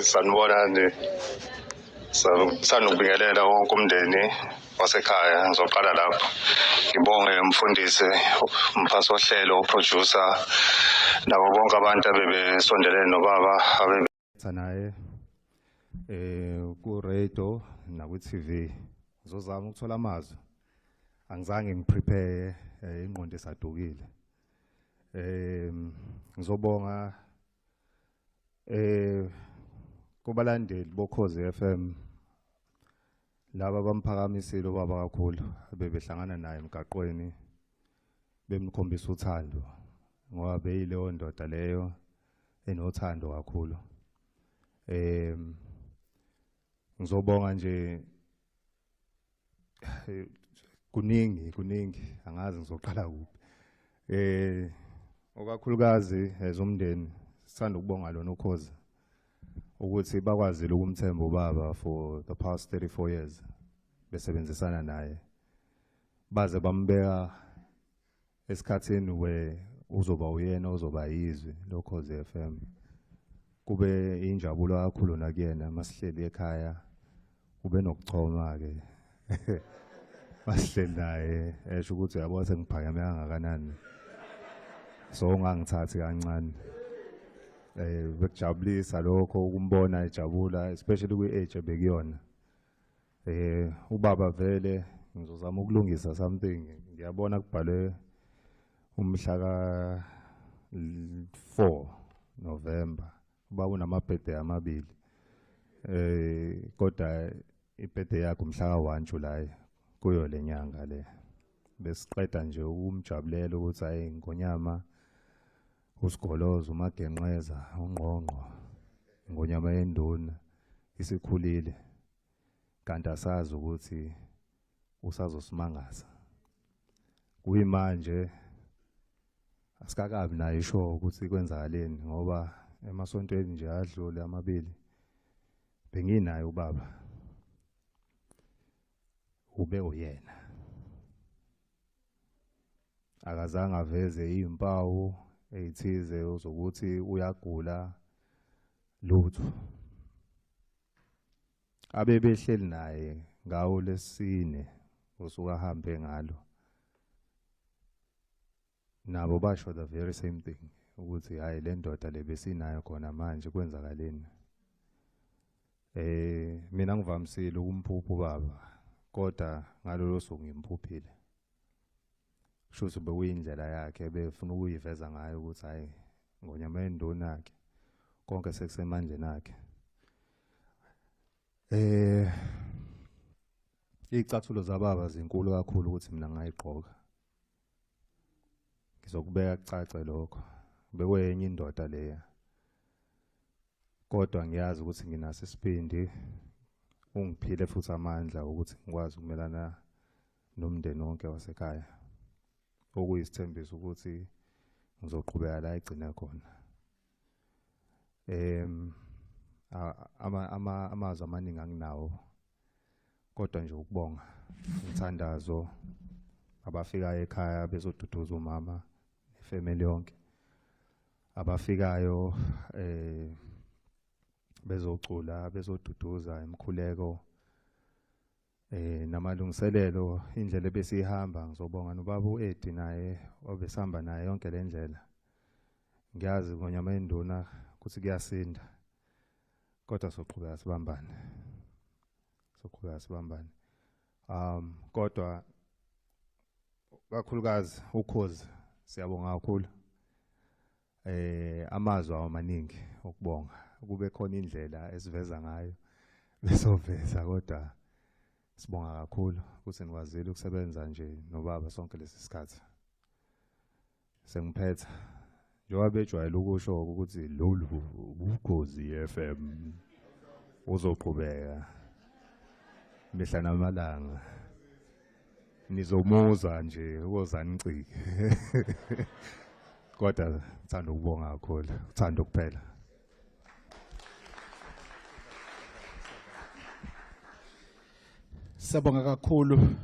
Sanibonani. Sanubingelela wonke umndeni wasekhaya, ngizoqala lapho. Ngibonge umfundisi, umphathi wohlelo, uproducer nabo bonke abantu abebesondelene nobaba abebetha naye ku radio na ku TV. Ngizozama ukuthola amazwi. Angizange ngiprepare, ingqondo isadukile. Ngizobonga kubalandeli boKhozi FM laba bamphakamisile ubaba kakhulu, bebehlangana naye emgaqweni bemkhombisa uthando, ngoba beyileyo ndoda leyo enothando kakhulu. Ngizobonga nje kuningi angazi ngizoqala kuphi. Okakhulukazi ezomndeni sithanda ukubonga lona uKhozi ukuthi bakwazile ukumthemba ubaba for the past 34 years besebenzisana naye, baze bambeka esikhathini where uzoba uyena ozoba yizwi loKhozi FM. Kube injabulo kakhulu nakuyena masihleli ekhaya, ube nokuchoma ke masihleli naye esho ukuthi uyabo sengiphakeme kangakanani, so ungangithathi kancane. Bekujabulisa lokho ukumbona ejabula, especially kwi-age ebekuyona. Ubaba vele ngizozama ukulungisa something, ngiyabona kubhalwe umhla ka 4 November, ubaba unama-birthday amabili, kodwa i-birthday yakhe umhla ka 1 July kuyo lenyanga le. Besiqeda nje ukumjabulela ukuthi hayi ngonyama usigolozo umagenqeza ungqongqo ngonyama yenduna isikhulile, kanti asazi ukuthi usazosimangaza. Kuyimanje asikakabi nayo isho ukuthi kwenzakaleni, ngoba emasontweni nje adlule amabili benginaye ubaba, ube uyena, akazange aveze izimpawu ezithize uzokuthi uyagula lutho. Abebehleli naye ngawo lesine usuka ahambe ngalo, nabo basho the very same thing ukuthi hayi le ndoda le besinayo khona manje kwenzakaleni. Mina ngivamisile ukumphupha ubaba, kodwa ngalolo suku ngimphuphile. Kusho bekuyindlela yakhe befuna ukuyiveza ngayo ukuthi hayi ngonyama yenduna yakhe konke sekusemandleni akhe. Icathulo zababa zinkulu kakhulu ukuthi mina ngayigqoka. Ngizokubeka kucace lokho, bekwenye indoda leya, kodwa ngiyazi ukuthi nginaso isibindi, ungiphile futhi amandla ukuthi ngikwazi ukumelana nomndeni wonke wasekhaya, okuyisithembiso ukuthi ngizoqhubeka la egcine khona. Amazwi amaningi anginawo, kodwa nje ukubonga umthandazo abafikayo ekhaya bezoduduza umama nefamily yonke, abafikayo bezocula bezoduduza imkhuleko, namalungiselelo indlela ebesihamba. Ngizobonga nobaba uEddie naye obesihamba naye yonke le ndlela. Ngiyazi ngonyama yenduna ukuthi kuyasinda, kodwa soqhubeka sibambane, soqhubeka sibambane. Kodwa kakhulukazi uKhozi siyabonga kakhulu. Amazwi awamaningi okubonga, kube khona indlela esiveza ngayo besoveza, kodwa sibonga kakhulu ukuthi nikwazile ukusebenza nje nobaba sonke lesi sikhathi. Sengiphetha njengoba bejwayele ukusho ukuthi lolu uKhozi FM uzoqhubeka mihla namalanga, nizomuza nje ukozanicike. Kodwa ngithanda ukubonga kakhulu, uthando kuphela. Siyabonga kakhulu.